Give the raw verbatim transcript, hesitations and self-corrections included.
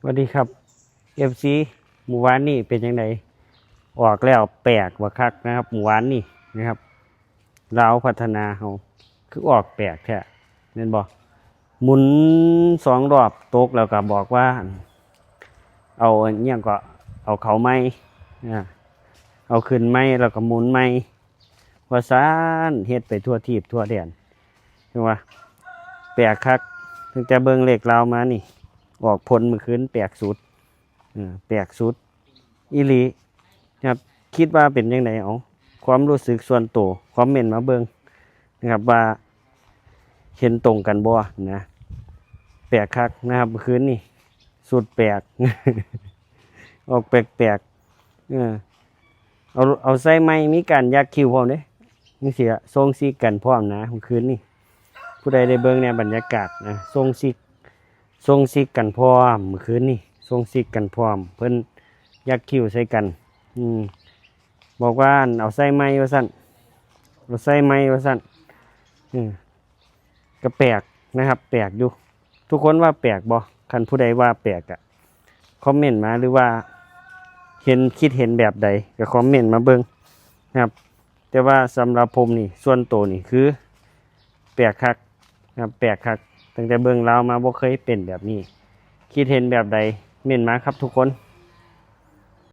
สวัสดีครับ เอฟซี หมู่บ้านนี่เป็นยังไง ออกแล้วแปลกว่าคักนะครับ หมู่บ้านนี่นะครับ ลาวพัฒนาเขาคือออกแปลกแท้แม่นบ่ หมุนสองรอบตกแล้วก็บอกว่า เอาอันเนี้ยก็เอาเขาใหม่อ่าเอาขึ้นใหม่แล้วก็หมุนใหม่ ว่าซานเฮ็ดไปทั่วทีปทั่วแดน เห็นว่าแปลกคัก ตั้งแต่เบิ่งเลขลาวมานี่ ออกผลเมื่อคืนแปลกสุดอ่าแปลกสุด อีหลีนะครับ คิดว่าเป็นยังไง เอาความรู้สึกส่วนตัวคอมเมนต์มาเบิ่งนะครับ ว่าเห็นตรงกันบ่นะ แปลกคักนะครับเมื่อคืนนี่ สุดแปลก ออกแปลกๆเออเอาเอาใส่ไม้มีการยักคิ้วพร้อมเด้นี่เสียทรงซิกกันพร้อมนะเมื่อคืนนี่ ผู้ใดได้เบิ่งในบรรยากาศนะทรงซิกทรงซิกกันพร้อมเมื่อคืนนี่ทรงซิกกันพร้อม เพิ่นยักคิ้วใส่กัน อืมบอกว่าเอาใส่ไม้ว่าซั่นเอาใส่ไม้ว่าซั่นอืมก็แปลกนะครับ แปลกอยู่ ทุกคนว่าแปลกบ่ คันผู้ใดว่าแปลกอะคอมเมนต์มาหรือว่า เห็นคิดเห็นแบบใดก็คอมเมนต์มาเบิ่งนะครับ แต่ว่าสำหรับผมนี่ส่วนตัวนี่คือ แปลกคักนะครับแปลกคัก ตั้งแต่เบิ่งลาวมาบ่เคยเป็นแบบนี้ คิดเห็นแบบใดเม้นมาครับทุกคน